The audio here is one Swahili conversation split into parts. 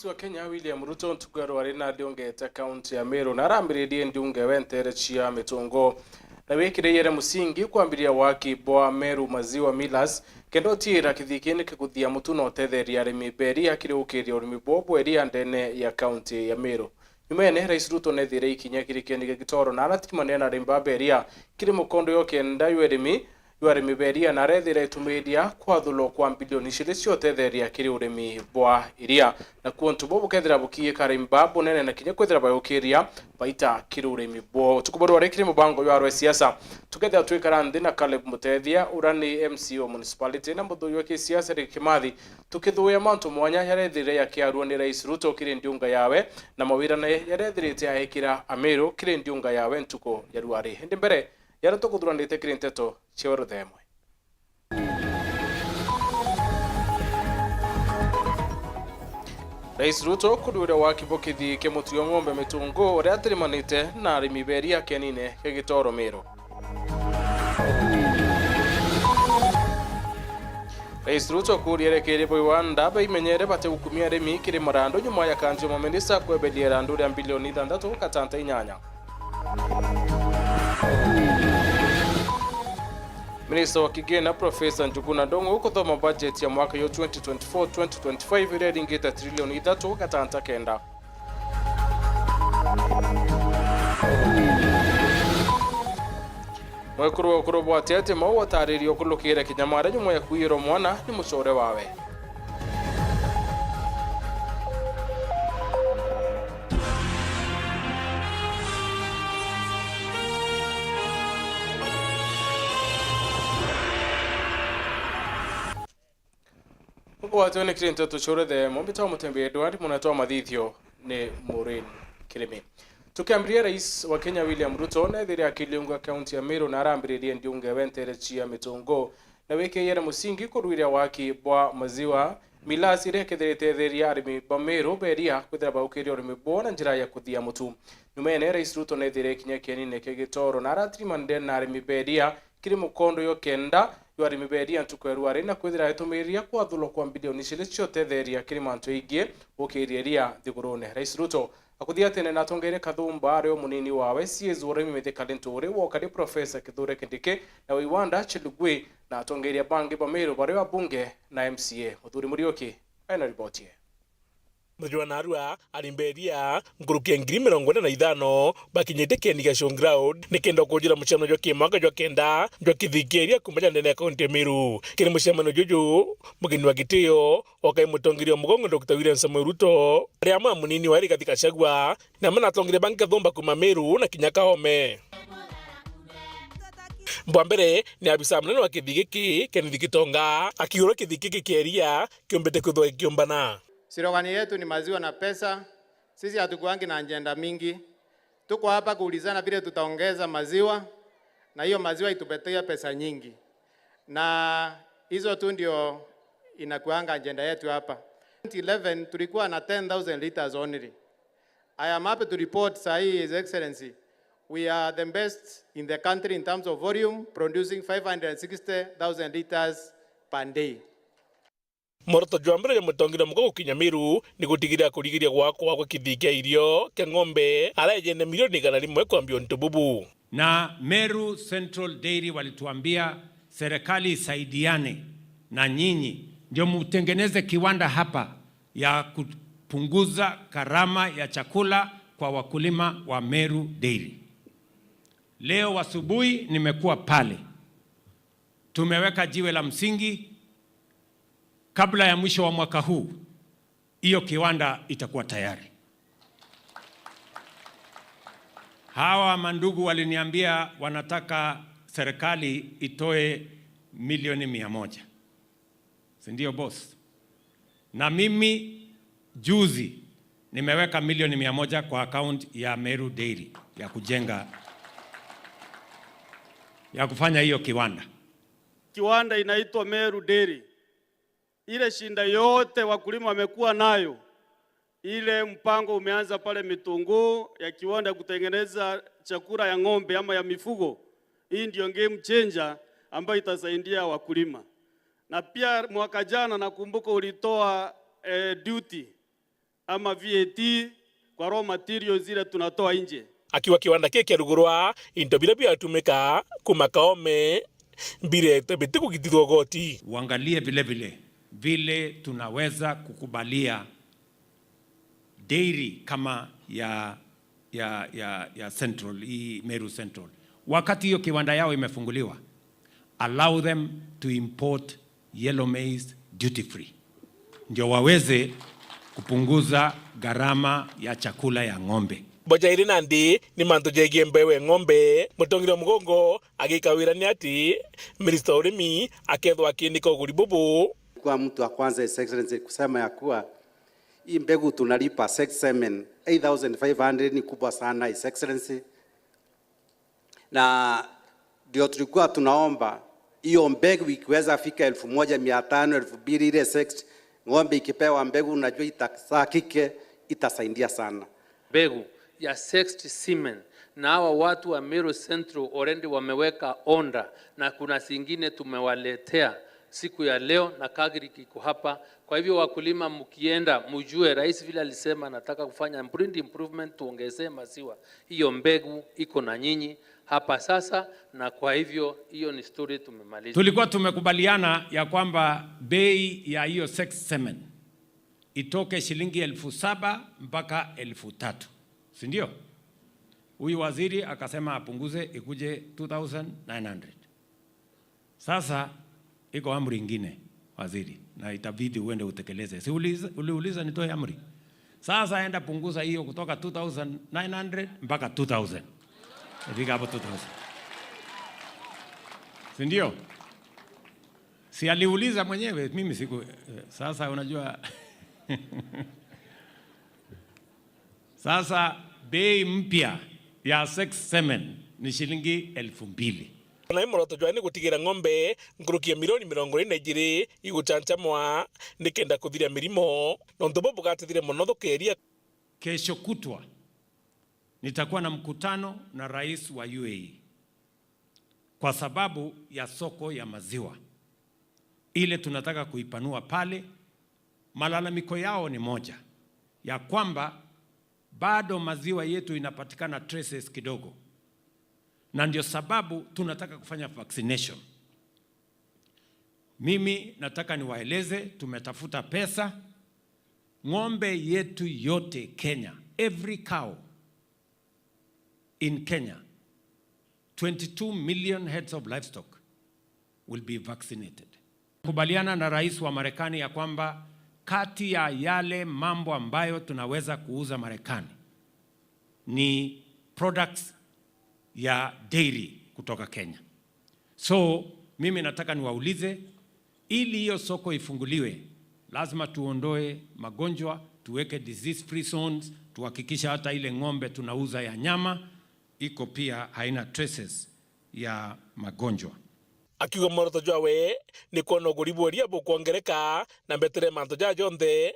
Rais wa Kenya William Ruto ntugarwo ari na ndiongete kaunti ya Meru na arambiririe ndiunge wentere chia mitungo na wikiriire musingi kwambiria waki bwa Meru Maziwa Millers kendo tira kithikini kiguthia mutu na utetheria arimi beria kiri ukiria urimi bwa eria ndene ya kaunti ya Meru. Nyumene Rais Ruto nethire ikinya kiri kieni gitoro na aratimania na arimi ba beria kiri mukondo yokenda ywerimi yarimi beria na arethire itumiria kwathulwo kwa bilioni 2 ciotetheria kiri urimi bwa iria na kuo ntubo bukethira bukiye karimi ba bunene na kinya kwethira bayukiria baita kiri urimi bwo tukuborwa rekire mubango ya rwe siasa tukethira twikara nthi na Caleb Mutethia urani MCO municipality na muthui wa kisiasa Rick Kimathi tukithuya mantu mwanya yarethire ya kiarua ni Rais Ruto kiri ndiunga yawe na mawira na yarethirite ahikira Amiru kiri ndiunga yawe ntuko ya ruari hindi mbere yara tukuthuranite kiri nteto cia ruthemwe. Rais Ruto kuduira wa kibokithi kimutio ng'ombe mitungu uria atirimanite na arimi beria kenine gigitoro Meru. Rais Ruto kuria rekere boiwanda baimenyere bate gukumia arimi kiri marandu nyuma ya kanjo maminista kwebelia randu ria bilioni 6.8. Minista wa Kigina Profesa Njuguna Ndung'u kuthoma budget ya mwaka yo 2024-2025 iria iringite trilioni 3.9. Mwekuru wa ukuru bwa ati mau wataririo kulukire kinyamara nyuma ya kuirwo mwana ni mucore wawe. Ugwatio ni kiri nteto curethe mombita mutembe Edward munatwa mathithio ni Maureen Kirimi. Tukiambiria Rais wa Kenya William Ruto nethire akiliunga kaunti ya Meru na arambiririe ndiunge wentere chia mitungo na wikiyere musingi kuruiria waki bwa maziwa Millers iria kethirite theria arimi ba Meru beria kwithira baukiria urimi bwo na njira ya kuthia mutu. Nyumene Rais Ruto nethire kinya kienine kigitoro na aratirimanire na arimi beria kiri mukondo yo kenda yarimi beria ntuko erwari na kwithira itumiria kwathulwo kwa bilioni 2 ciotetheria kiri mantu ingi gukiria thigurune. Rais Ruto akuthia tene na atongeire Kathumba ario munini wawe CS urimi Mithika Linturi wokari Profesa Kithure Kindiki na Wiwanda Chelugui na atongeria bangi ba Meru bari wa bunge na MCA Muthuri Muriuki ena ripoti. Muthuri wa Arua arimberia ngurukia 45,000 bakinyite kieni gia showground ni kenda kunjira mucemano jwa kimwaka jwa kenda jwa kithikiria kuma nene ya kaunti ya Meru. Kiri mucemano juju mugeni wa gitio okai mutongiria mugongo Dr. William Samoei Ruto aria ma munini wa Rigathi Gachagua na manatongiria bangi Kathumba kuma Meru na kinya Kahome. Mbwa mbere ni abisa munene wa kithii giki Kenneth Gitonga akiura kithii giki kieria kiumbite kwithwa gikiumbana. Silogani yetu ni maziwa na pesa. Sisi hatukuangi na ajenda mingi. Tuko hapa kuulizana vile tutaongeza maziwa na hiyo maziwa itupatie pesa nyingi. Na hizo tu ndio inakuanga ajenda yetu hapa. 2011 tulikuwa na 10,000 liters only. I am happy to report sahi, His Excellency, we are the best in the country in terms of volume, producing 560,000 liters per day. Moroto jwa mbere ya mutongira mugo gukinya Meru ni gutigira kurigiria gwakwa gwa kithii kia irio kia ng'ombe arejene milioni 100 kwambio ntububu. Na Meru Central Dairy walituambia serikali isaidiane na nyinyi ndio mutengeneze kiwanda hapa ya kupunguza gharama ya chakula kwa wakulima wa Meru Dairy. Leo asubuhi nimekuwa pale, tumeweka jiwe la msingi. Kabla ya mwisho wa mwaka huu hiyo kiwanda itakuwa tayari. Hawa mandugu waliniambia wanataka serikali itoe milioni 100. Si ndio boss? Na mimi juzi nimeweka milioni 100 kwa account ya Meru Dairy ya kujenga, ya kufanya hiyo kiwanda. Kiwanda inaitwa Meru Dairy. Ile shinda yote wakulima wamekuwa nayo, ile mpango umeanza pale Mitunguu ya kiwanda kutengeneza chakula ya ng'ombe ama ya mifugo. Hii ndio game changer ambayo itasaidia wakulima. Na pia mwaka jana nakumbuka ulitoa duty ama VAT kwa raw materials zile tunatoa nje. Akiwa kiwanda kiki kiarugurwa into biria biatumika kuma kaome mbirete bitikugitithwo goti. Uangalie vile vile vile tunaweza kukubalia dairy kama ya Central, hii Meru Central, wakati hiyo kiwanda yao imefunguliwa, allow them to import yellow maize duty free, ndio waweze kupunguza gharama ya chakula ya ng'ombe. Bojairi nandi ni mantu jegie mbewe ng'ombe mutongire mugongo agika wira ni ati minista urimi akethwa akiindika uguri bubu. Kwa mtu wa kwanza, His Excellency, kusema ya kuwa hii mbegu tunalipa 6 8500 ni kubwa sana, His Excellency, na ndio tulikuwa tunaomba hiyo mbegu ikiweza fika 1500 2000 ile sex ng'ombe ikipewa mbegu, unajua itazaa kike, itasaidia sana. Mbegu ya sexed semen na hawa watu wa Meru Central already wameweka onda na kuna zingine tumewaletea siku ya leo na Kagri iko hapa. Kwa hivyo wakulima, mkienda mjue rais vile alisema anataka kufanya breed improvement, tuongezee maziwa. Hiyo mbegu iko na nyinyi hapa sasa, na kwa hivyo hiyo ni story tumemaliza. Tulikuwa tumekubaliana ya kwamba bei ya hiyo sex semen itoke shilingi 7,000 mpaka 3,000, si ndio? Huyu waziri akasema apunguze ikuje 2900. Sasa iko amri ingine waziri, na itabidi uende utekeleze. Si uliuliza nitoe amri? Sasa enda punguza hiyo kutoka 2900 mpaka 2000. Ifika hapo 2000. Si ndio? Si aliuliza mwenyewe, mimi siku sasa unajua sasa bei mpya ya sex semen ni shilingi 2,000. Na muroto jwa ni gutigira ng'ombe ngurukia milioni 42 iguchanchamwa nikenda kuthiria mirimo nontu bubu gatithire muno thukeria. Kesho kutwa nitakuwa na mkutano na rais wa UAE kwa sababu ya soko ya maziwa ile tunataka kuipanua pale. Malalamiko yao ni moja, ya kwamba bado maziwa yetu inapatikana traces kidogo, na ndio sababu tunataka kufanya vaccination. Mimi nataka niwaeleze, tumetafuta pesa. Ng'ombe yetu yote Kenya, every cow in Kenya, 22 million heads of livestock will be vaccinated. Kubaliana na rais wa Marekani ya kwamba kati ya yale mambo ambayo tunaweza kuuza Marekani ni products ya dairy kutoka Kenya. So mimi nataka niwaulize, ili hiyo soko ifunguliwe, lazima tuondoe magonjwa, tuweke disease free zones, tuhakikishe hata ile ng'ombe tunauza ya nyama iko pia haina traces ya magonjwa. Akiuga muoroto jwawe ni kuona uguri bwa iria bukwongereka na mbetere mantu ja jonthe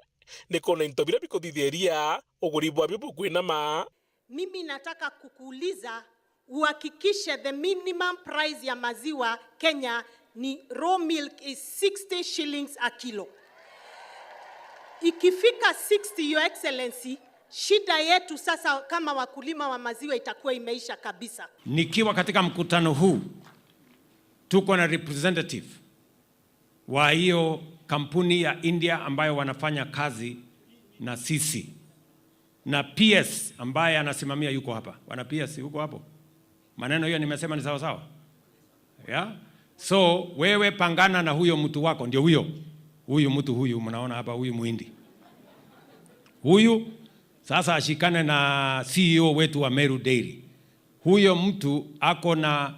ni kuona into biria bikuthithia iria uguri bwabio bukwinama. Mimi nataka kukuuliza uhakikishe the minimum price ya maziwa Kenya ni raw milk is 60 shillings a kilo. Ikifika 60, Your Excellency, shida yetu sasa kama wakulima wa maziwa itakuwa imeisha kabisa. Nikiwa katika mkutano huu tuko na representative wa hiyo kampuni ya India ambayo wanafanya kazi na sisi, na PS ambaye anasimamia yuko hapa. Bwana PS yuko hapo? Maneno hiyo nimesema ni sawa sawa? Yeah? So wewe pangana na huyo mtu wako, ndio huyo. Huyu mtu huyu mnaona hapa, huyu Muhindi. Huyu sasa ashikane na CEO wetu wa Meru Dairy. Huyo mtu ako na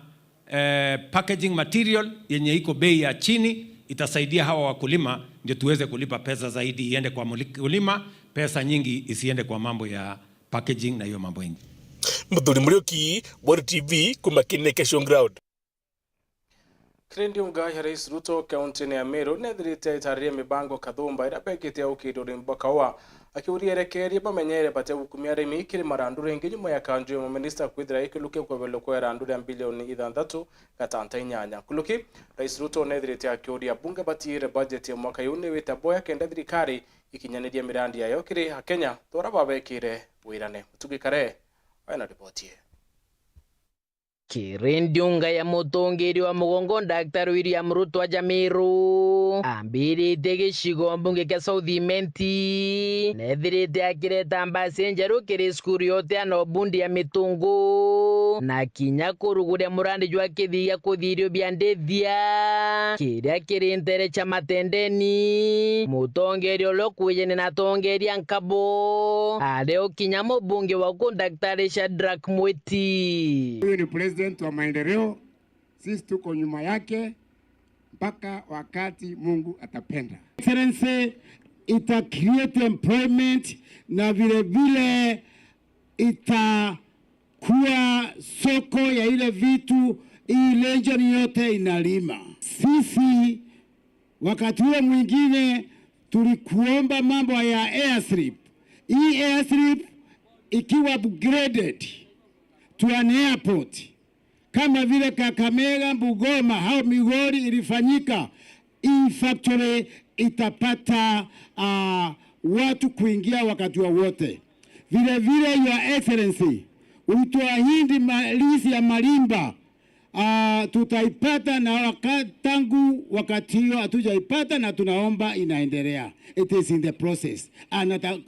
packaging material yenye iko bei ya chini, itasaidia hawa wakulima ndio tuweze kulipa pesa zaidi iende kwa mkulima, pesa nyingi isiende kwa mambo ya packaging na hiyo mambo ingine. Muthuri Muriuki, World TV, kuma Kesho Ground. Kirindio ya Rais Ruto kaunti ya Meru nethirite itaririe mibango kathumba ira bekite ya ukinduri mbakawa akiuria erekeria bamenyere bate gukumia arimi kiri marandu ringi nyuma ya kanju ya minista kwithira ikilukia kwebelo kwa randu ria bilioni 6.8. Kuluki Rais Ruto nethirite akiuria bunge batiire budget ya mwaka yu ni wita boya kenda thirikari Ikinyaniria mirandi yayo kiri Kenya twara babekire wirane mutugikare wena ripoti. Kiri ndiunga ya mutungiri wa mugongo Dr. William Ruto wa Jamiru ambirite gicigo mbunge kia South Imenti nethirite akireta mbasi njeru kiri cukuru yote ana obundi ya mitungu na kinya kuruguria murandi jwa kithiia kuthirio bia ndithia kiria kiri ntere cha matendeni mutongeri uria ukwijene na atongeria nkabo aria ukinya mubunge waku Dr. Shadrack Mwiti. Huyu ni president wa maendeleo, sisi tuko nyuma yake mpaka wakati Mungu atapenda. Excellency ita create employment na vile vile itakuwa soko ya ile vitu hii region yote inalima. Sisi wakati huo mwingine tulikuomba mambo ya airstrip. Hii airstrip ikiwa upgraded to an airport kama vile Kakamega, Bungoma au Migori ilifanyika, hii factory itapata watu kuingia wakati wowote. Vile vile, Your Excellency, ulituahidi lease ya Malimba tutaipata na tangu wakati hiyo hatujaipata na tunaomba inaendelea. It is in the process.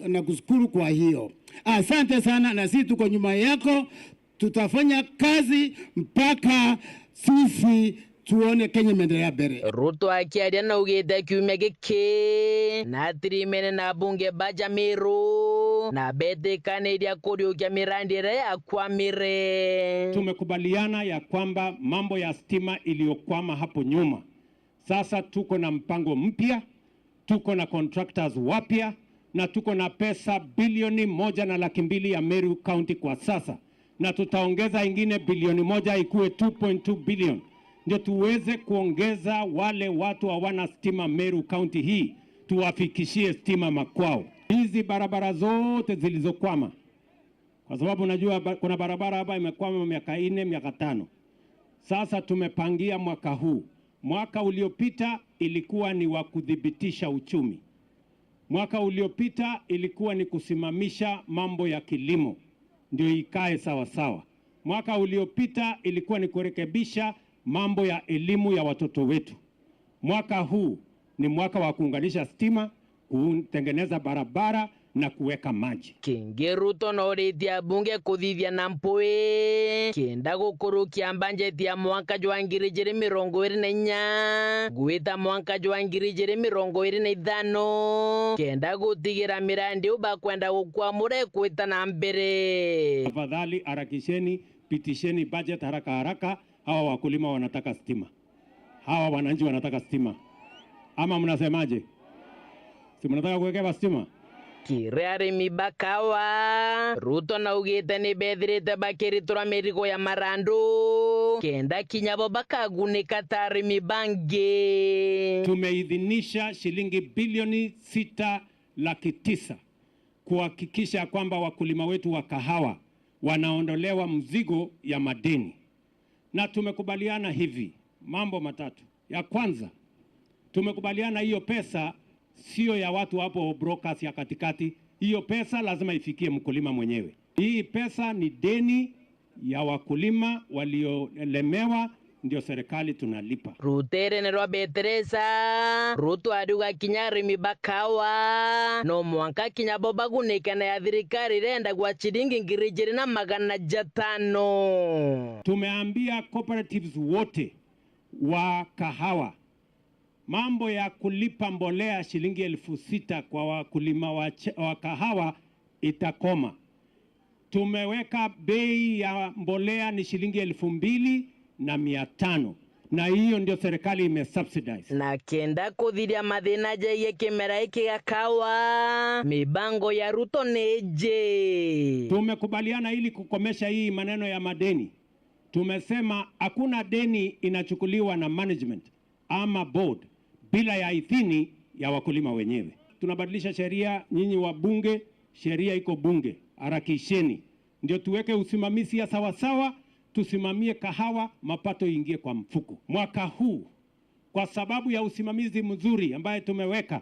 Nakushukuru kwa hiyo. Asante sana, na sisi tuko nyuma yako, tutafanya kazi mpaka sisi tuone Kenya imeendelea mbele. Ruto akiaria na ugite kiumia giki na tirimene na bunge ba Jamiru na betikaniria kuriukia mirandi iria yakwamire. Tumekubaliana ya kwamba mambo ya stima iliyokwama hapo nyuma, sasa tuko na mpango mpya, tuko na contractors wapya na tuko na pesa 1,200,000 ya Meru County kwa sasa, na tutaongeza ingine 1 bilioni ikuwe 2.2 billion ndio tuweze kuongeza wale watu hawana stima Meru County hii, tuwafikishie stima makwao. Hizi barabara zote zilizokwama, kwa sababu unajua kuna barabara hapa imekwama miaka 4 miaka 5. Sasa tumepangia mwaka huu. Mwaka uliopita ilikuwa ni wa kudhibitisha uchumi. Mwaka uliopita ilikuwa ni kusimamisha mambo ya kilimo ndio ikae sawa sawa. Mwaka uliopita ilikuwa ni kurekebisha mambo ya elimu ya watoto wetu. Mwaka huu ni mwaka wa kuunganisha stima, kutengeneza barabara na kuweka maji. Kingi Ruto noritie bunge kuthithia na mpui kienda gukurukia banjeti ya mwaka jwa 2024 gwita mwaka jwa 2025 kenda gutigira mirandi ubakwenda gukwamura ikwita na mbere. Tafadhali harakisheni, pitisheni budget haraka haraka. Hawa wakulima wanataka stima, hawa wananchi wanataka stima, ama mnasemaje? Si mnataka kuwekewa stima? Kiri arimi bakawa Ruto naugite ni bethirite bakiritura mirigo ya marandu kenda kinyabo bakagunika ta arimi bangi. Tumeidhinisha shilingi 6,900,000 kuhakikisha kwamba wakulima wetu wa kahawa wanaondolewa mzigo ya madeni, na tumekubaliana hivi mambo matatu. Ya kwanza, tumekubaliana hiyo pesa sio ya watu hapo brokers ya katikati. Hiyo pesa lazima ifikie mkulima mwenyewe. Hii pesa ni deni ya wakulima waliolemewa, ndio serikali tunalipa. Ruterene rwa Beteresa Ruto ariuga kinya arimi bakawa no mwanka kinya bo bagunikana ya thirikari irenda gwa chiringi 2,500. Tumeambia cooperatives wote wa kahawa mambo ya kulipa mbolea shilingi 6,000 kwa wakulima wa kahawa itakoma. Tumeweka bei ya mbolea ni shilingi 2,500 na hiyo ndio serikali imesubsidize. Na kenda kuthiria mathina jegie kimera iki gĩa kawa mibango ya Ruto ni je. Tumekubaliana ili kukomesha hii maneno ya madeni. Tumesema hakuna deni inachukuliwa na management ama board bila ya idhini ya wakulima wenyewe. Tunabadilisha sheria, nyinyi wabunge, sheria iko bunge, harakisheni ndio tuweke usimamizi ya sawasawa, tusimamie kahawa, mapato ingie kwa mfuko. Mwaka huu kwa sababu ya usimamizi mzuri ambaye tumeweka,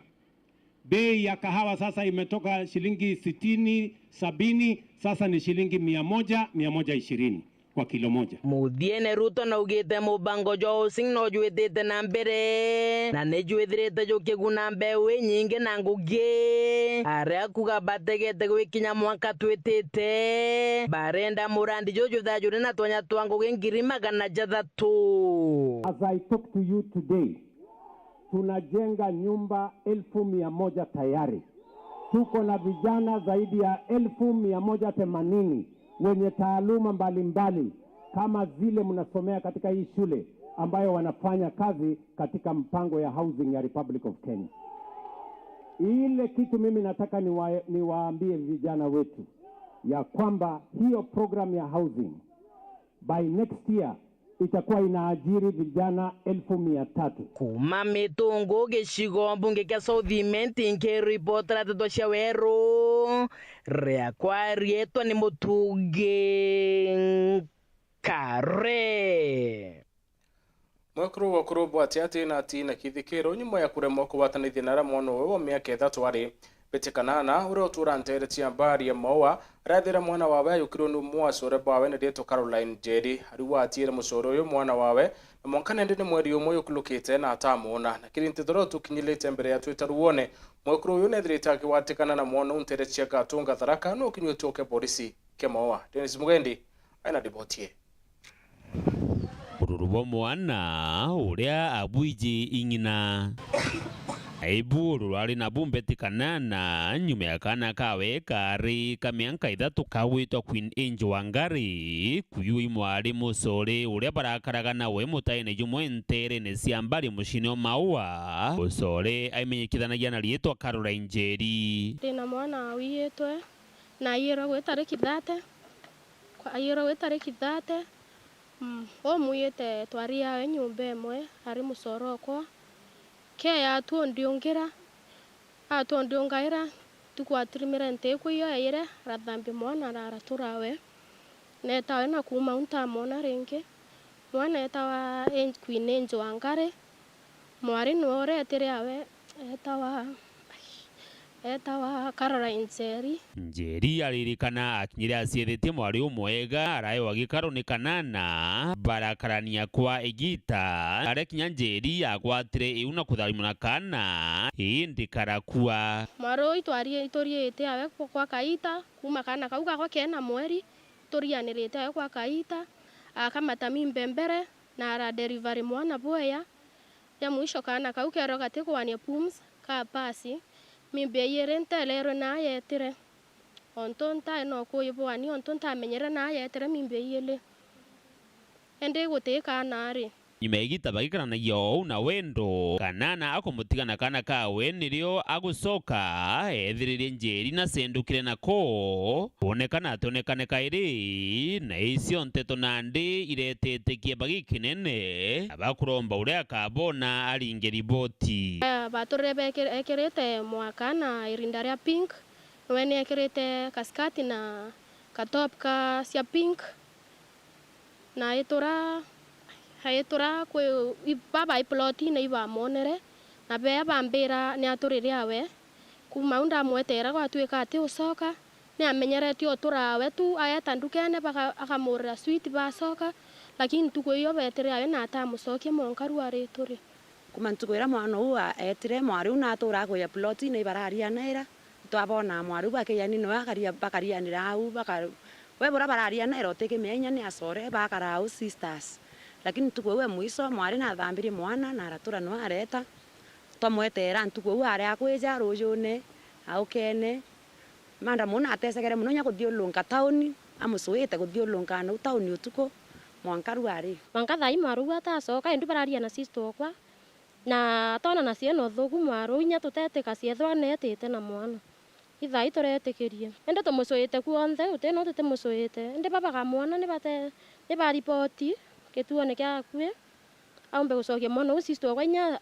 Bei ya kahawa sasa imetoka shilingi 60, 70, sasa ni shilingi 100, 120 kwa kilo moja. Muthiene Ruto naugite mubango jwa housing no jwitite na mbere na nijwithirite jukiguna mbeu nyingi na ngugi aria kuga bategete gwikinya mwaka twitite barenda murandi juju thajuri na twanya twa ngugi 600,000. As I talk to you today, tunajenga nyumba 100,000 tayari. Tuko na vijana zaidi ya 180,000 wenye taaluma mbalimbali kama zile mnasomea katika hii shule ambayo wanafanya kazi katika mpango ya housing ya Republic of Kenya. Ile kitu mimi nataka niwaambie vijana wetu ya kwamba hiyo program ya housing by next year itakuwa inaajiri vijana 300,000. Kuma mitungu gicigo mbunge kia South Imenti nkiripotera nteto cia weru riakwa rietwa ni Mutungi Kare. Mwekuru wa kurubwa ati ati na ati na kithikiro nyuma ya kuremwo kuwatanithia na mwana wa miaka 3 ari Bete Kanana uria utura ntere cia mbari ya Maua arathira mwana wawe ayukirwo ni mwasore bawe na rieto Caroline Njeri ariwa atire mucoro uyu mwana wawe na mwanka nende ni mweri umwe ukulukite na atamona na kiri ntithoro tukinyilite mbere ya Twitter ruone mwekuru uyu nethirite akiwatikana na mwana untere cia Gatunga Tharaka no kinyuitwo ke polisi ke Maua. Dennis Mugendi aina ribotie. Ururu bwa mwana uria abwiji ing'ina aibu rurari na bumbeti Kanana nyuma ya kana kawe kari ka miaka 3 kawitwa Queen Angel Wangari kuyui mwari musore uria barakaraga nawe mutaine jumwe ntere ne ciambari mucini o Maua usore aimenyekithanagia na rietwa Caroline Njeri. Ndina mwana wiyetwe na ayirwo gwi tariki 30 ayirwo gwi tariki 30 o muyete twaria nyumba imwe ari mucoro okwa ke atuo ndiungira atuo ndiungaira tukwatirimire nte kuyo aire rathambi mwana araturawe netawe na kuma untamona ringi mwana etawa Queen Angel Wangari mwari niwe uretire awe etawa Caroline Njeri. Njeri aririkana akinyire aciethitie mwari umwega araewa gikaro ni Kanana barakarania kwa igita aria kinya Njeri agwatire iu na kutharimwo na kana indi karakua. Mwari uyu ituriite awe kwa kaita kuma kana kau gakwa kena mweri turianirite awe kwa kaita akamata mimbe mbere na ara delivery mwana bweya ya mwisho kana kau kero gatikwania pums ka pasi mimbe yere ntelerwe na yetire onto ntae no kuibwani onto ntamenyere na yetire mimbe yele ende guteka nari nyuma igita bagikaranagia ou na wendo Kanana akumutigana kana kawe nirio agucoka ethiririe Njeri na sendukire nako kuonekana atonekane kairi na icio nteto nandi iretete kieba gikinene abakuromba uria akabona aringe riboti. Baturire ekirite mwaka na irinda ria pink niwe ni ekirite kaskati na katop ka cia pink na itura haitura kwi baba iploti na ibamonere na bea bambira ni aturire awe kuma unda mwetera gwatuika ati ucoka ni amenyeretie uturawe tu aeta ndukene akamurira sweet bacoka lakini tuko iyo betire awe na atamucokie monkaru arituri kuma ntukwira mwana uu etire mwari una atura kuya ploti na ibararianaira twabona mwari bakeyani no akaria bakarianira au baka we bora bararianaira utikimenya ni acore bakarau sisters lakini tukwe mwiso mwari na thambiri mwana na aratura no areta twamwetera ntuku u aria akwija rujune aukene manda muna atecegere muno nya guthiulunka tauni amucuite guthiulunka no tauni utuku mwankaru ari mwanka thai mwaru atacoka indu bararia na sister okwa na tona na cieno thugu mwaru inya tutetika ciethwa netite na mwana ithai turetikirie ende tumucuite kuonthe uteno tutimucuite ende babaga mwana ni bate ni baripoti gituone kia akue aumbe gucokia mwana ucio sister wakwa inya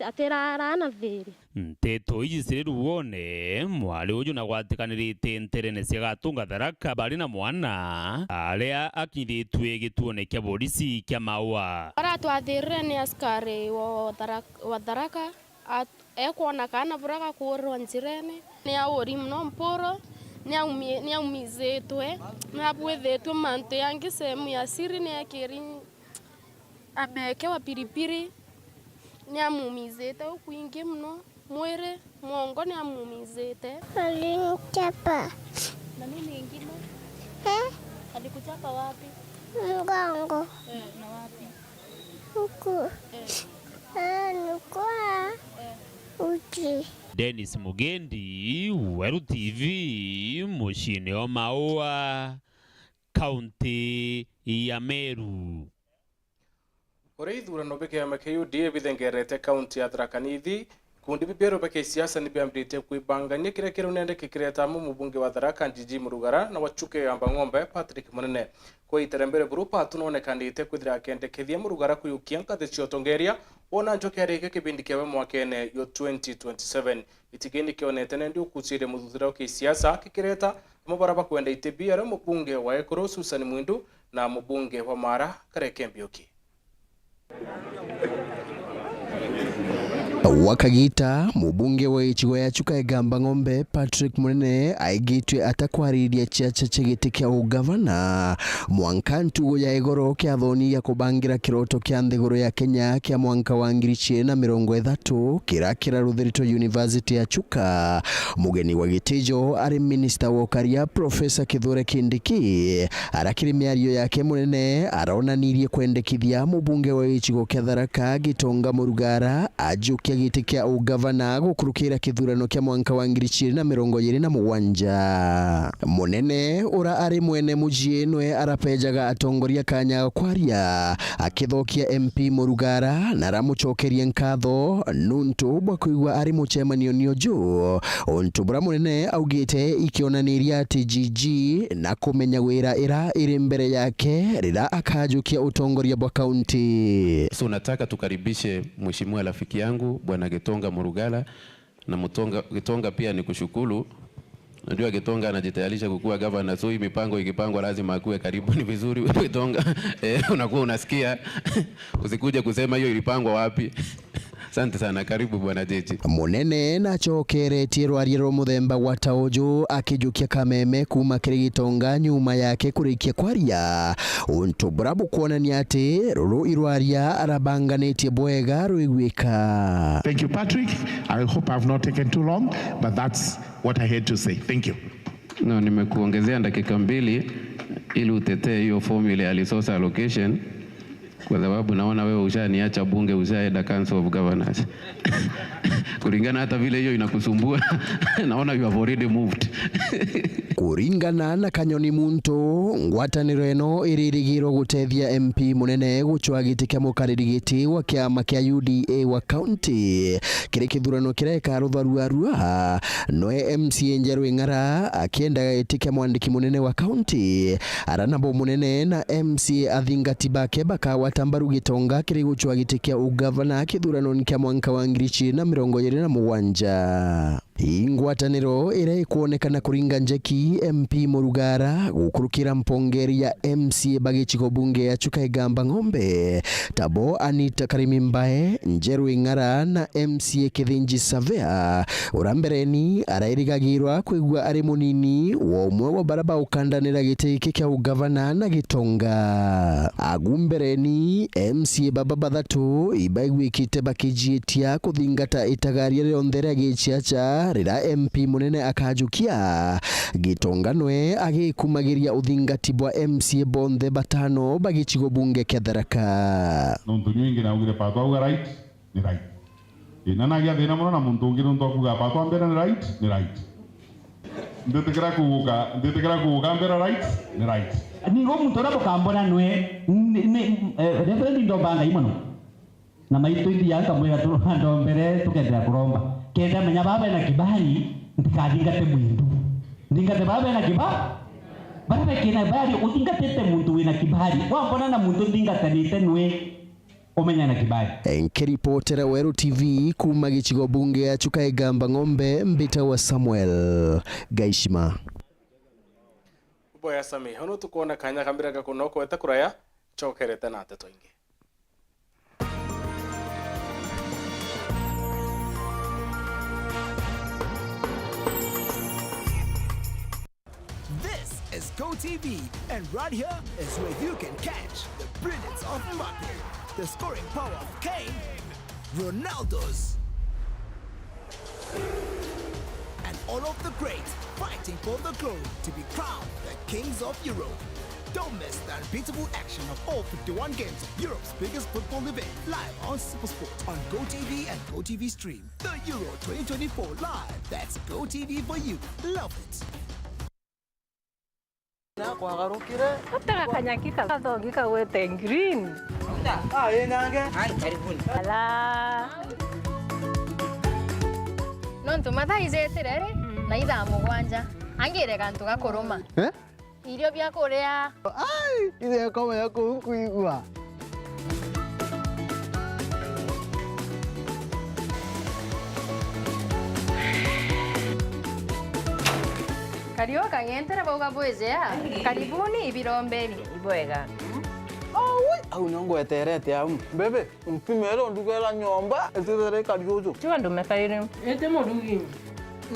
atirarana thiri. Nteto ici ciri ruone mwari uyu na gwatikanirite nterene cia Gatunga Tharaka bari na mwana aria akinyithitue gituone kia borisi kia Maua. Aratwathirire ni askari wa Tharaka Ekwona kana bura gakuurwa njirene ni auri muno mpuro ni aumizitwe ni abwithetwe mantu yangi sehemu ya siri ni ekiri amekewa piripiri ni amumizite ukwingi muno mwiri mwongo ni amumizite. Alinichapa. Na nini ingine? Alikuchapa wapi? Mgongo. Na wapi? Huku. Nilikuwa uchi. Dennis Mugendi, Weru TV, muciĩ wa Maua, kaunti ya Meru. Uri ithurano bikiama kia UDA bithengerete kaunti ya Tharaka Nithi, ikundi bibieru bia kisiasa ni biambiritie kwibangania kiria kirunende kikiretamu mubunge wa Tharaka Njiji Murugara na wachuke amba ng'ombe Patrick Munene. Kwa iterembere buru Patu nonekanite kwithira akendekethia Murugara kuyukia nkathi cia utongeria wona njoki arike kibindi kiawe mwakene yo 2027. Itigini kionete nendi ukucire muthuthira wa kisiasa kikireta mubara bakwenda itibi aria mubunge wa Ekuru Susan Mwindu na mubunge wa Mara Kareke Mbiuki. Wakagita mubunge wa icigo ya Chuka Igamba Ng'ombe Patrick Munene aigitwe atakwariria chiacha chigiti kia ugavana mwanka ntugo ya igoro kia thoni ya kubangira kiroto kia nthiguru ya Kenya kia mwanka wa 2030 kira kiraruthiritwe University ya Chuka. Mugeni wa gitijo ari minister wa ukaria Professor Kithure Kindiki arakiri miario yake Munene aronanirie kwendekithia mubunge wa icigo kia Tharaka Gitonga Murugara ajukia giti kia ugavana gukurukira kithurano kia mwanka wa 2027. Munene ura ari mwene mujii nwe arapenjaga atongoria kanya kwaria akithokia MP Murugara na aramucokeria nkatho nuntu bwa kuigua ari mucemanio ni uju untu bura Munene augite ikionaniria ati GG na kumenya wira ira iri mbere yake rira akajukia utongoria bwa kaunti. So nataka tukaribishe mheshimiwa rafiki yangu Bwana Gitonga Murugara na Mutonga, Gitonga pia ni kushukuru. Najua Gitonga anajitayarisha kukua governor, so hii mipango ikipangwa lazima akue karibu. Ni vizuri Gitonga, unakuwa unasikia usikuje kusema hiyo ilipangwa wapi. Asante sana, karibu Bwana Jeji. Munene nacokeretie rwaria rwa muthemba wa taũnjũ akijukia kameme kuma kiri Gitonga nyuma yake kurikia kwaria untu buria bukuonania ati ruru irwaria arabanganitie bwega ruiguika. Thank you, Patrick. I hope I've not taken too long, but that's what I had to say. Thank you. No, nimekuongezea dakika 2 ili utetee hiyo formula ya resource allocation, kwa sababu naona wewe ushaniacha bunge, ushaenda Council of Governors. Kulingana hata vile hiyo inakusumbua, naona you have already moved. Kuringana na Kanyoni Muntu, ngwataniro eno iririgirwo gutethia MP Munene guchwa giti kia mukariri giti wa kiama kia UDA wa county kiri kithurano kireka rutharua rua noe MCA Njeru Ing'ara akiendaga giti kia mwandiki munene wa county aranabo Munene na MCA athingati bake bakawatambaru Gitonga kiri guchwa giti kia ugavana kithurano kia mwanka wa 2027. Ingwataniro ira ikuonekana kuringa njeki MP Murugara gukurukira mpongeri ya MCA bagichigo bunge ya Chuka Igamba Ng'ombe tabo Anita Karimi Mbae Njeru Ing'ara na MCA Kithinji Savea urambereni arairigagirwa kuigua ari munini wa umwe wa baraba ukandanira giti giki kia ugavana na Gitonga. Agumbereni MCA baba bathatu ibaiguikite bakijitia kuthingata itagaria rionthe ria gichiacha rira MP Munene akajukia Gitonga nwe agikumagiria uthingati bwa MCA bonthe batano bagichigo bunge kia Tharaka. Nontu nyingi naugire patwa auga right ni right, ina nagia thina muno na muntu ungi nontu akuga patwa mbere ni right ni right, nditikira kuguka nditikira kuguka mbere right ni right. Nigo muntu uria bukambona nwe reverend ndombanga imono na maitu ithia nkamwira ndo mbere tukendera kuromba kenda menya baba na kibali ndikathingate mwindu ndingate baba na kibali baba kina bali uthingatite muntu wina kibali wambona na muntu ndingatanite nwe umenya na kibali. Nkiripotera Weru TV kuma gichigo bunge ya Chuka Igamba Ng'ombe mbita wa Samuel Gaishima. Boya Sami hono tukuona kanya kambira gakunoko eta kuraya chokerete na ateto ingi. GoTV, and right here is where you can catch the brilliance of Mbappe, the scoring power of Kane, Ronaldo's, and all of the greats fighting for the glory to be crowned the kings of Europe. Don't miss the unbeatable action of all 51 games of Europe's biggest football event live on SuperSport on GoTV and GoTV Stream. The Euro 2024 live. That's GoTV for you. Love it. Nataka kanyakika kathongi kagwete green. Ala. Nontu mathaa ijetire ri na ithaa mugwanja angire gantu gakuruma irio bia kuria. Ai, ithe koma ya kuigua. Karioka ng'entere bauga bwejea. Karibuni ibirombeni. Ibwega. Au nongweterete au bebe mpimero ndugera nyomba etuthere kariuju Tiwa ndumekarire. Ete murugi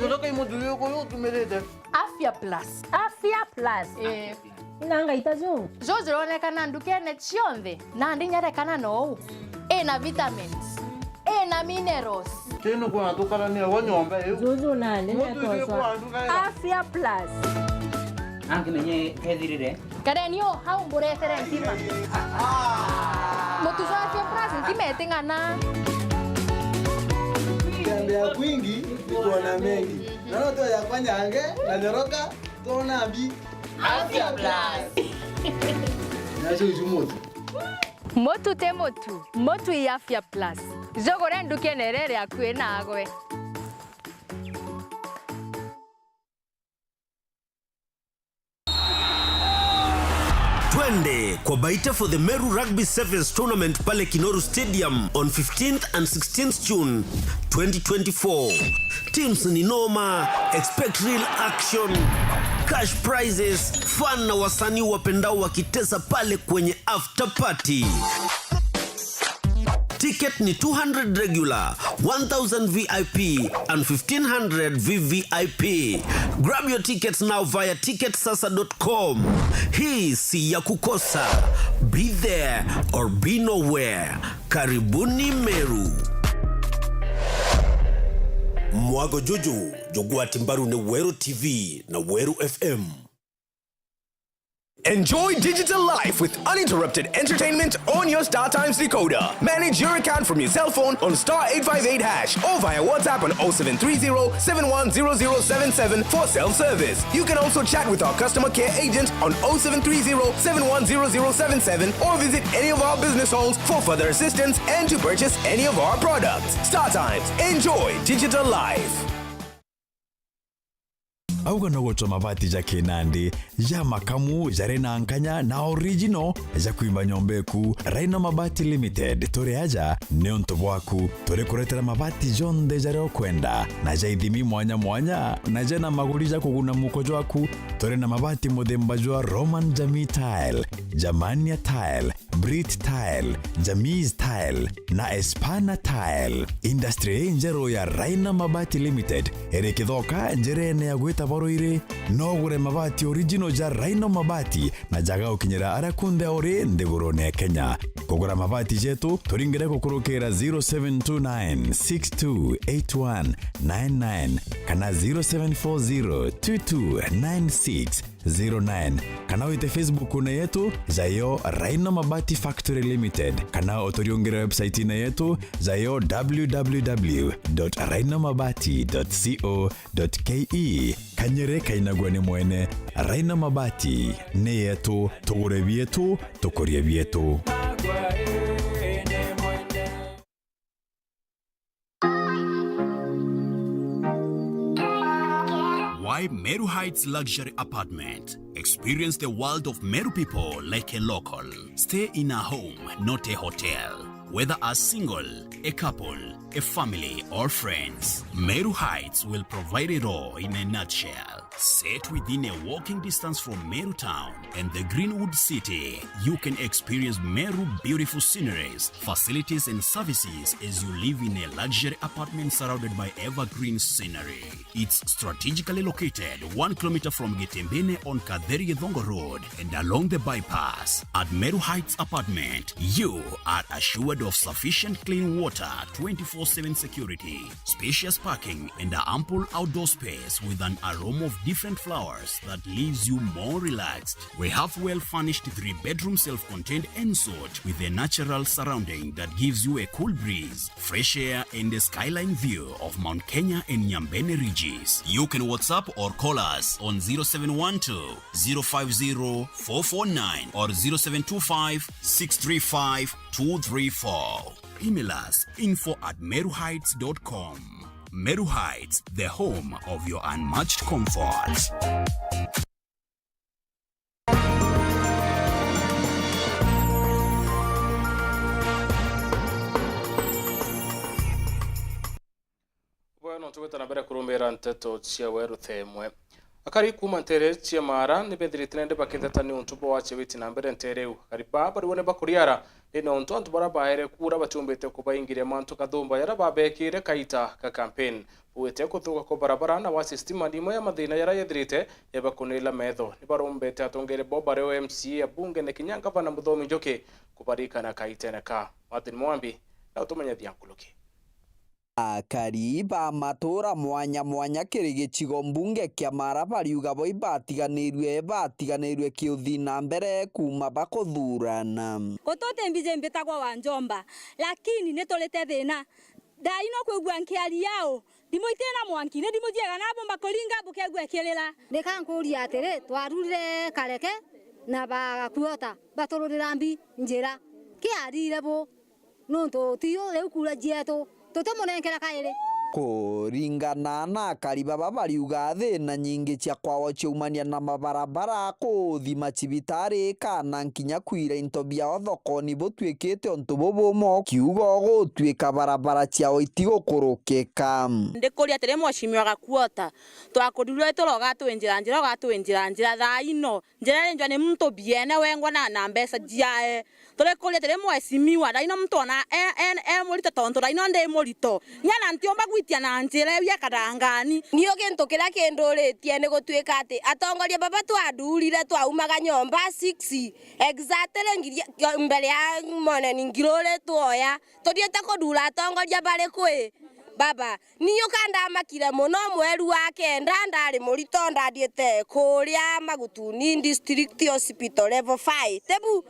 ndoka imuduyo kuyu tumirite. Afya Plus. Afya Plus. Eh. Inanga itazo. Jojironekana ndukene chionthe na ndinyarekana nou. Ina vitamins. Ina minerals. Tino kwa tukarania wa nyomba iyo. Zuzu na nene tosa. Afya Plus. Angi menye kethirire. Karenio hau mburetere nkima. Mutuzo Afya Plus nkima eting'ana. Kutembea kwingi ni kuona mengi. Naona tu ya kwanyange na nyoroka tuona mbi. Afya Plus. Nacho ijumoto. Motu te motu, motu i Afya Plus. Jogore nduke nerere akue na agwe. Twende kwa Baita for the Meru Rugby Sevens Tournament pale Kinoru Stadium on 15th and 16th June 2024. Teams ni noma, expect real action, cash prizes, fun na wasanii wapendao wakitesa pale kwenye after party. Ticket ni 200 regular, 1000 VIP and 1500 VVIP. Grab your tickets now via ticketsasa.com. Hii si ya kukosa. Be there or be nowhere. Karibuni Meru. Mwago Juju, Jogwa Timbaru ni Weru TV na Weru FM. Enjoy digital life with uninterrupted entertainment on your StarTimes decoder. Manage your account from your cell phone on star 858 hash or via WhatsApp on 0730 710077 for self-service. You can also chat with our customer care agent on 0730 710077 or visit any of our business halls for further assistance and to purchase any of our products. StarTimes, enjoy digital life. Auga no gutwa mabati ja kinandi ja makamu jari na nkanya na original ja kuimba nyombeku. Raino Mabati Limited turi aja ni untu bwaku turi kuretera mabati jonthe jaria ukwenda na ja ithimi mwanya mwanya na jena maguri ja kuguna muko jwaku. Turi na mabati muthemba jwa Roman Jamii Tile, Jamania Tile, Brit Tile, Jamiz Tile na Espana Tile. Industry njeru ya Raina Mabati Limited iri kithoka njirene ya gwita boroire no gure mabati original ja Raino Mabati na jaga ukinyira aria kunthe uri nthigurune ya Kenya. Kugura mabati jetu turingire gukurukira 0729628199 kana 0740229609 kana wite Facebook na yetu jayo Raino Mabati Factory Limited kana utoriongera website na yetu jayo www.rainomabati.co.ke. Kanyere kainagwa ni mwene. Raino Mabati ni yetu, tugure bietu tukurie bietu. Why Meru Heights Luxury Apartment? Experience the world of Meru people like a local. Stay in a home, not a hotel. Whether as single, a couple, a family, or friends, Meru Heights will provide it all in a nutshell. Set within a walking distance from Meru Town and the Greenwood City, you can experience Meru beautiful sceneries, facilities and services as you live in a luxury apartment surrounded by evergreen scenery. It's strategically located 1 kilometer from Getembene on Katheri Githongo Road and along the bypass. At Meru Heights Apartment, you are assured of sufficient clean water, 24/7 security, spacious parking and an ample outdoor space with an aroma of different flowers that leaves you more relaxed. We have well-furnished 3-bedroom self-contained ensuite with a natural surrounding that gives you a cool breeze, fresh air and a skyline view of Mount Kenya and Nyambene ridges. You can WhatsApp or call us on 0712 050 449 or 0725 635 234. Email us info@meruheights.com. Meru Heights, the home of your unmatched comfort. Bueno, tugwetana mbere kurumira nteto cia weru themwe akari kuma ntere cia mara ni bethirite nende bakitheta ni untu bo wache witi na mbere ntereu akari baba riwone bakuriara ni nontu antu bara baere kura batumbite kubaingiria mantu kathumba yara babekire kaita ka campaign uwete kuthuka ko barabara na wa system ndimo ya mathina yara yethirite yabakunila metho ni barumbete atongere boba reo MCA abunge ne kinyanga bana muthomi njoki kubarikana kaitene ka Martin Mwambi na utumenya thiankuluki. Akari ba matura mwanya mwanya kiri gicigo mbunge kia Mara bariuga boi batiganirwe kiuthi na mbere kuma bakuthurana gutute mbije mbitagwa wa njomba lakini nitulite thina ndaino kwigua nkiari yao ndimuitira mwanki ni ndimujiega na bomba kuringa bukegwe kirira nikankuria atiri twarurire kareke na bagakuota batururira mbi njira kiarire bu nuntu tio riu kura jietu tutemunenkera kairi kuringana na akari baba bariuga thina nyingi cia kwao ciaumania na mabarabara kuthima cibitari kana nkinya kwira into biao thoko-ini butuikite untu bubumo kiugo gutuika barabara ciao itigukurukika. Ndikuria atiri mweshimiwa Gakuota twakurirwe turoga twinjira njira ugatwinjira njira thaa ino njira rinjwa ni muntu biene wengwa na mbeca jiae turikuria atiri mweshimiwa thaa ino muntu ona e murito tondu thaa ino ndi murito nyana ntiomba gwitia na njira ya karangani nio gintu kiria kinduritie ni gutuika ati atongoria baba twandurire twaumaga nyomba 6 exactly ngiria mbere ya moneni ngirure tuoya tuthiete kuthura atongoria bari kwi baba niyo kandamakire muno mweri wa kenda ndari murito ndathiete kuria Magutuni District Hospital level 5 tebu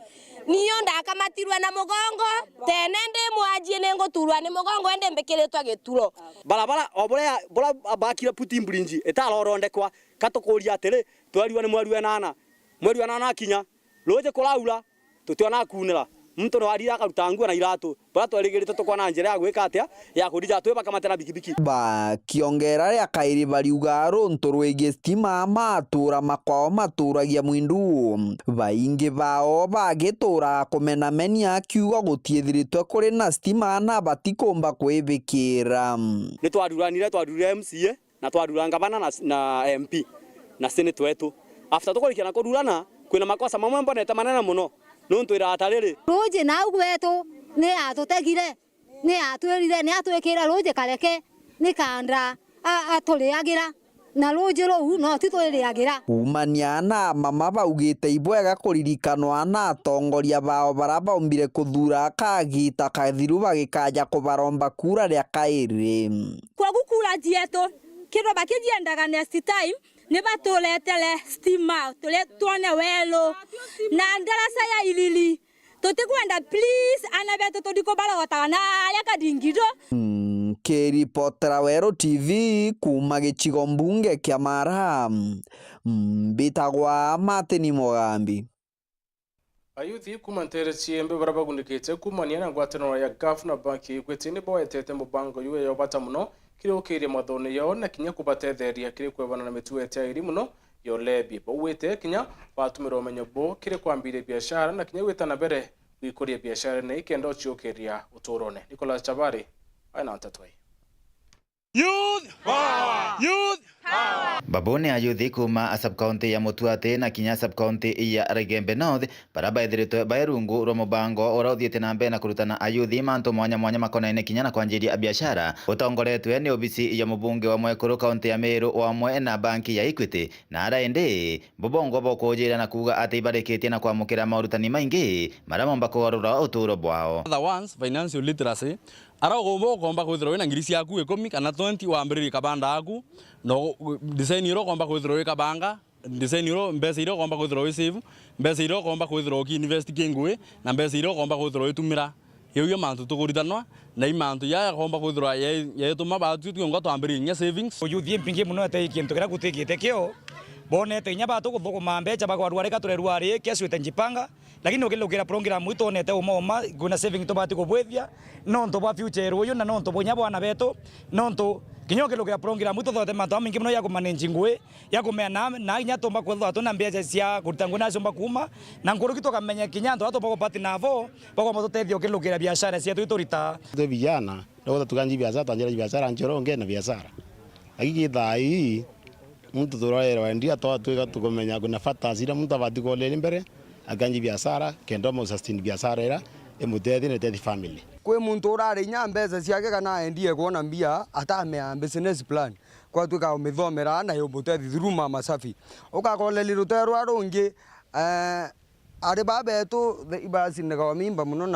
niyo ndakamatirwe na mugongo tene ndi mwanjie ni nguturwa ni mugongo ende mbikiritwa gituro barabara o buria bura bakire puti bridge itarorondekwa katukuria atiri twariwa ni mweri wa nana mweri wa nana akinya ruje kuraura tutiona kunira muntu no arira akaruta nguo na iratu bara twarigirite tukwana njira ya gwika atia ya kurija twe bakamatera bikibiki bakiongera ria kairi bariuga runtu rwigie stima matura makwao maturagia mwindu baingi bao bagitura kumenamenia kiugo gutiethiritwe kuri na stima na batikumba kwibikira. Ni twaruranire twarurire MCA na twarura ngavana na MP na senate wetu after tukurikia na kururana kwina makosa mamwe mbonete manene muno nuntu iratariri ruje na ugwetu ni atutegire ni atwirire ni atwikira ruje kareke ni kanda aturiagira na ruje ruu no ti twiriagira. Kumania na mama baugite ibwega kuririkanwa na atongoria bao baria baumbire kuthura kagita kathiru bagikaja kubaromba kura ria kairi kogu kura jietu kindu bakijiendaga next time ni batuletele stima tule tuone welo na ndarasa ya ilili tutikwenda please ana betu tudikubarogota na aria kadingido. Nkiripotera Weru TV kuma gicigo mbunge kia Mara mbitagwa Martin Mugambi. Ayuthi kuma ntere ciembe baria bagunikite kumania na ngwataniro ya Gulf na banki Equity ni boetete mubango yuwe ya bata muno kiri ukirie mathoni yao na kinya kubatetheria kiri kwevana na mituo etairi muno yolebi bauwite kinya batumira umenyo bo kiri kwambiria biashara na kinya gwitana mbere gwikuria biashara na ikenda uchiukiria uturone. Nicholas Chabari aina ntatwai. Youth power! Youth Babu ni ayuthi kuma subcounty ya Mutuati na kinya subcounty ya Rigembe North baria baithiritwe bai rungu rwa mubango uria uthiite na mbere na kurutana ayuthi mantu mwanya mwanya makonaine kinya na kwanjiria biashara utongoretwe ni obisi ya mubunge wa Mwekuru kaunti ya Meru wamwe na banki ya Equity na aria indi bubongo bukujira na kuga ati ibarikitie na kwamukira maurutani maingi maria momba kugarura uturo bwao. Other ones, financial literacy ara ugomba ukomba kwithirwa wina ngiri ciaku 10 kana 20 wambiririe kabanda aku no design iro ukomba kwithirwa wi kabanga design iro mbeca iria ukomba kwithirwa wi save mbeca iria ukomba kwithirwa uki invest kingui na mbeca iria ukomba kwithirwa witumira iu yo mantu tuguritanwa na imantu ya komba kwithirwa yetuma batu twionga twambiririe nya savings uyuthie mpingi muno ate kintu kiria gutikite kio bonete inya batu guthuguma mbeca bakwarua rika turerua ri keswite njipanga lakini ukilukira program itonete uma uma kuna saving to bati kubwethia nontu bwa future uyu na nontu bunya bwana betu nontu kinya ukilukira program itothote mantu mingi muno ya kumanage ngui ya kumea na inya tumba kwethwa tuna mbeca cia kuruta ngui nacio kuma na nguruki tukamenya kinya antu atumba gupati navo bakwamba tutethia ukilukira biashara cietu iturita twe vijana ndogo tukanji biashara tanjira biashara nchoronge na biashara lakini thai muntu turorerwa ndia twatuika tukumenya kuna fata zira muntu abati kolele mbere akanji biashara kendo mo sustain biashara era emutethi ne tethi family kwi muntu urari inya mbeca ciake kana endie kuona mbia atamea business plan kwatuika umithomera na yumutethi through Mama Safi ukakoleli ruterwa rungi ari babetu ibacinikawa mimba muno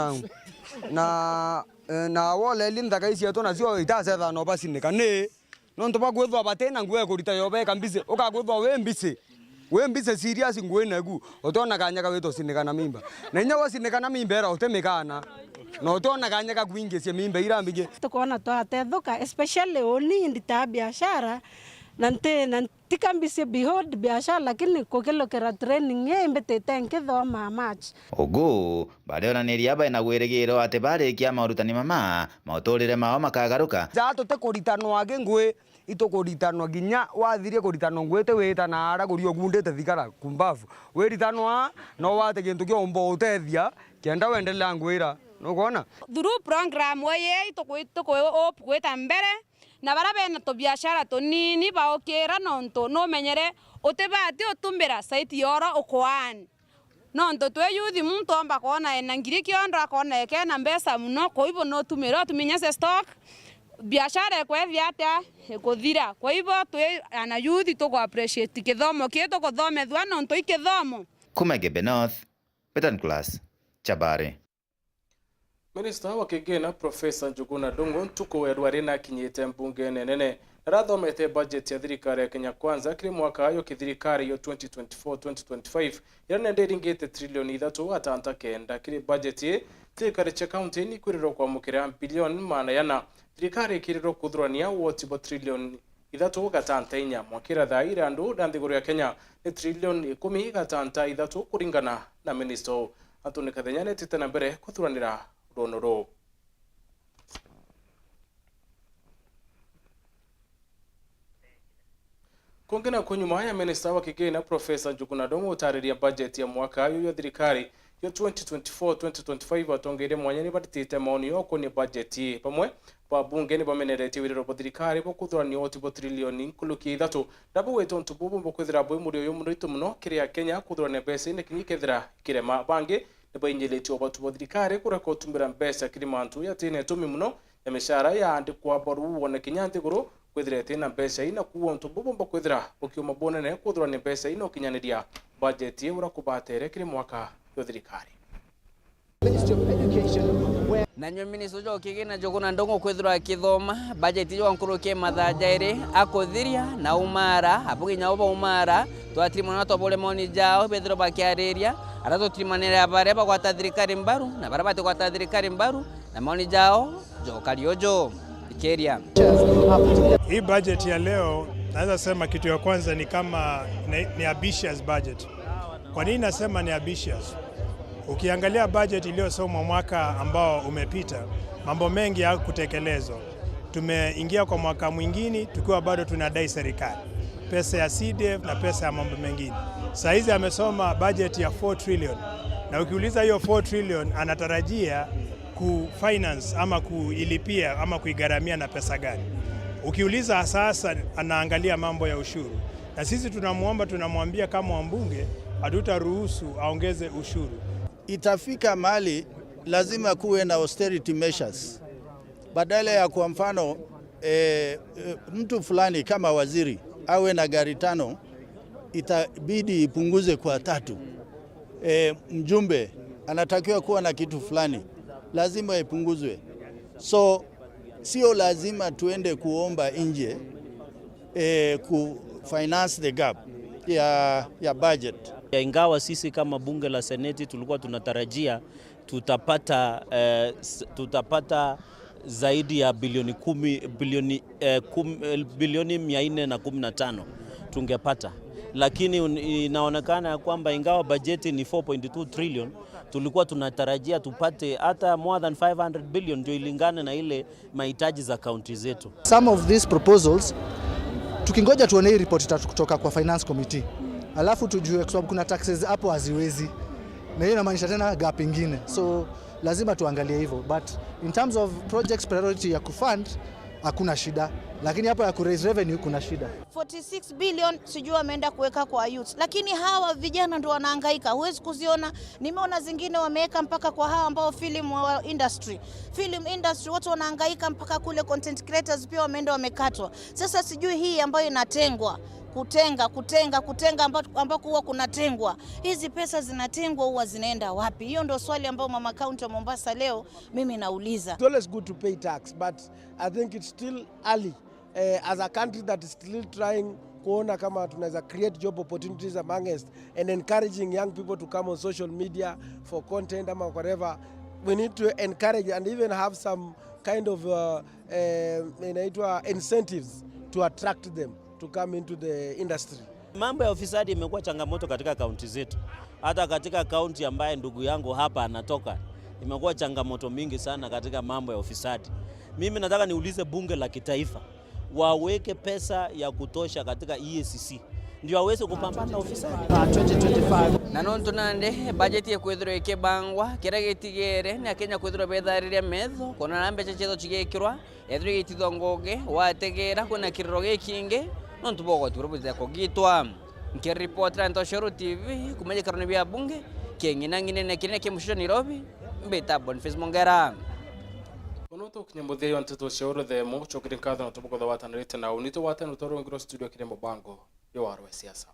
na na woleli nthaka ici nacio itacetha no bacinika ni nontu bakwithwa batena nguo kurita yobeka mbise ukakwithwa wi mbise we mbise serious nguo negu utona kanya kawito sinikana mimba na inya wasinikana mimba era utemikana na utona kanya ka kuingicia mimba ira mbingi tukona twatethuka especially oni ndita biashara na nte na tikambise behold biashara lakini kukilukira training yembetete nkithoma much ugu barionaniria baina gwirigirwo ati barikia maurutani mama mauturire mao makagaruka ja tutikuritanwa ngui itukuritanwa nginya wathirie kuritanwa ngui witana ara gurio gundite thigara kumbafu wiritanwa no wate gintu kiomba utethia kienda wendelea ngwira nukona through program ye itukwita mbere na bara bena tubiashara tunini baokera nontu numenyere utibati utumira site yoro ukwani nontu twe yuthi muntu amba kona ena ngiri kiondo akona ekena mbeca muno kwa hivyo notumira tuminya se stock biashara ekwethia atia ikuthira kwa hivyo twe ana yuthi tuku appreciate kithomo ki tukuthomethua nontu ikithomo kuma Gembe North Betan Class Chabari. Minista wa kigina Profesa Njuguna Ndung'u ntuku werwari na akinyite mbunge nene arathomete budget ya thirikari ya Kenya Kwanza kiri mwaka yo kithirikari yo 2024-2025 ira nende iringite trilioni 3.9 kiri budget thirikari cha county ni kwirirwo kwamukira bilioni 400 thirikari ikirirwo kuthurania woti bo trilioni 3.4 mwakira thaa ira andu na nthiguru ya Kenya ni trilioni 10.3 kuringana na minista Anthony Kathenya netite na mbere kuthuranira runuru. Kungina kunyuma ya minista wa kigina Profesa Njuguna Ndung'u utariria budget ya mwaka uyu ya thirikari ya 2024-2025 atongeire mwanya ni batitite maoni yoko ni budget pamwe babunge ni bameneretie wiriro bo thirikari bokuthurania oti bo trilioni nkuluki 3 nabo wetwo ntububu bokwithira bwi muri uyu muritu muno kiria Kenya kuthurania mbeca ni kinyi kethira kirema bangi nibainyiritio batu bo thirikari kureka utumira mbeca kiri mantu ya tine tumi muno ya mishahara ya andikwa baru wona kinya nthiguru kwithira tina mbeca ina kuo ntububu bokwithira bukiuma bonene kuthurania mbeca ina ukinyaniria budget ura kubatere kiri mwaka yo thirikari. Nanyo minister jo kigina Njuguna Ndung'u kwithirwa akithoma budget jo nkurukie mathaa jairi akuthiria na umara apo uba umara twatirimana twabule maoni jao bethirwa bakiariria ara tutirimanira baria bagwata thirikari mbaru na baria batigwata thirikari mbaru na maoni jao jokariojo ikeria. Hii budget ya leo naweza sema kitu ya kwanza ni kama ni ambitious budget. Kwa nini nasema ni ambitious? Ukiangalia budget iliyosomwa mwaka ambao umepita, mambo mengi hayakutekelezwa. Tumeingia kwa mwaka mwingine tukiwa bado tunadai serikali pesa ya CDF na pesa ya mambo mengine. Saa hizi amesoma budget ya 4 trillion, na ukiuliza hiyo 4 trillion anatarajia kufinance ama kuilipia ama kuigharamia na pesa gani? Ukiuliza sasa, anaangalia mambo ya ushuru, na sisi tunamwomba, tunamwambia kama wambunge, hatutaruhusu aongeze ushuru. Itafika mahali lazima kuwe na austerity measures, badala ya kwa mfano mtu fulani kama waziri awe na gari 5, itabidi ipunguze kwa 3. Mjumbe anatakiwa kuwa na kitu fulani, lazima ipunguzwe. So sio lazima tuende kuomba nje ku finance the gap ya budget. Ingawa sisi kama bunge la seneti tulikuwa tunatarajia tutapata zaidi ya bilioni 415 tungepata, lakini inaonekana ya kwamba ingawa bajeti ni 4.2 trillion, tulikuwa tunatarajia tupate hata more than 500 billion ndio ilingane na ile mahitaji za kaunti zetu. Some of these proposals tukingoja tuone hii report kutoka kwa finance committee, alafu tujue, kwa sababu kuna taxes hapo haziwezi, na hiyo inamaanisha tena gap ingine, so lazima tuangalie hivyo. But in terms of projects priority ya kufund hakuna shida, lakini hapo ya kuraise revenue kuna shida. 46 billion sijui wameenda kuweka kwa youth, lakini hawa vijana ndio wanahangaika, huwezi kuziona. Nimeona zingine wameweka mpaka kwa hawa ambao film industry watu wanahangaika mpaka kule content creators pia wameenda wamekatwa. Sasa sijui hii ambayo inatengwa kutenga ambako huwa kunatengwa, hizi pesa zinatengwa huwa zinaenda wapi? Hiyo ndio swali ambayo mama county wa Mombasa leo mimi nauliza. It's always good to pay tax, but I think it's still early as a country that is still trying kuona kama tunaweza create job opportunities among us and encouraging young people to come on social media for content ama whatever. We need to encourage and even have some kind of inaitwa incentives to attract them to come into the industry. Mambo ya ufisadi imekuwa changamoto katika kaunti zetu. Hata katika kaunti ambaye ndugu yangu hapa anatoka, imekuwa changamoto mingi sana katika mambo ya ufisadi. Mimi nataka niulize bunge la kitaifa waweke pesa ya kutosha katika EACC ndio aweze kupambana na ufisadi. 2025 na nontu nande budget ekwithirwa ikibangwa kiria gitigere ni akenya kwithirwa bethariria metho kuona na mbeca cietho cigikirwa ethirwa igitithwa ngugi wategera kwina kiriro gikingi nontu bwa ugoti buria bwithire kugitwa. Nkiripotera Ntoshoro TV kuma gikaroni bia bunge kieng'inang'inene kinene kia mucicio Nairobi, mbita Boniface Mongera. Onoto kinyamuthe wa nteto cia uruthemo chokire nkatho na tubukotha watanarite na unito watano torongiro studio kire mubango yo warwe siasa.